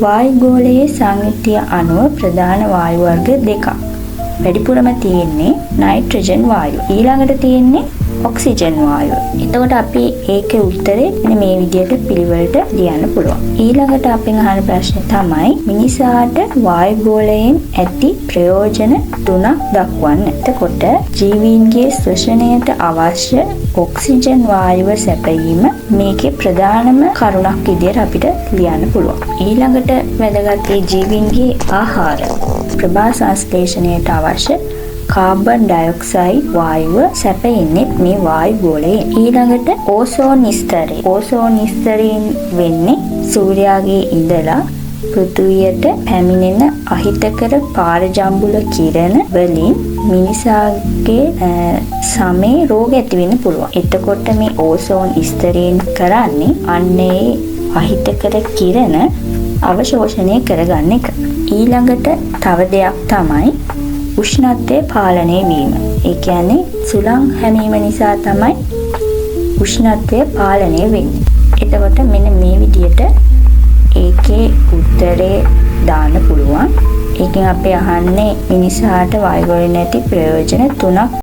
වායුගෝලයේ සංයුතිය අනුව ප්‍රධාන වායු වර්ග දෙකක්. වැඩිපුරම තියෙන්නේ නයිට්‍රජන් වායුව. ඊළඟට තියෙන්නේ ඔක්සිජන් වායුව. එතකොට අපි ඒකේ උත්තරේ මෙන්න මේ විදිහට පිළිවෙලට ලියන්න පුළුවන්. ඊළඟට අපෙන් අහන ප්‍රශ්නේ තමයි මිනිසාට වායුගෝලයෙන් ඇති ප්‍රයෝජන තුනක් දක්වන්න. එතකොට ජීවීන්ගේ ශ්වසනයට අවශ්‍ය ඔක්සිජන් වායුව සැපයීම මේකේ ප්‍රධානම කරුණක් විදිහට අපිට ලියන්න පුළුවන්. ඊළඟට වැදගත් ඒ ජීවීන්ගේ ආහාර ප්‍රභා සංශ්ලේෂණයට අවශ්‍ය කාබන් ඩයොක්සයිඩ් වායුව සැපයෙන්නේ මේ වායු ගෝලයෙන්. ඊළඟට ඕසෝන් ස්තරය. ඕසෝන් ස්තරයෙන් වෙන්නේ සූර්යාගේ ඉඳලා පෘථිවියට පැමිණෙන අහිතකර පාරජම්බුල කිරණ වලින් මිනිසාගේ සමේ රෝග ඇති වෙන්න පුළුවන්. එතකොට මේ ඕසෝන් ස්තරයෙන් කරන්නේ අන්න ඒ අහිතකර කිරණ අවශෝෂණය කරගන්න එක. ඊළඟට තව දෙයක් තමයි උෂ්ණත්වය පාලනය වීම. ඒ කියන්නේ සුළං හැමීම නිසා තමයි උෂ්ණත්වය පාලනය වෙන්නේ. එතකොට මෙන්න මේ විදියට ඒකේ උත්තරේ දාන්න පුළුවන්. ඒකෙන් අපි අහන්නේ මිනිසාට වායුගෝලයෙන් ඇති ප්‍රයෝජන තුනක්.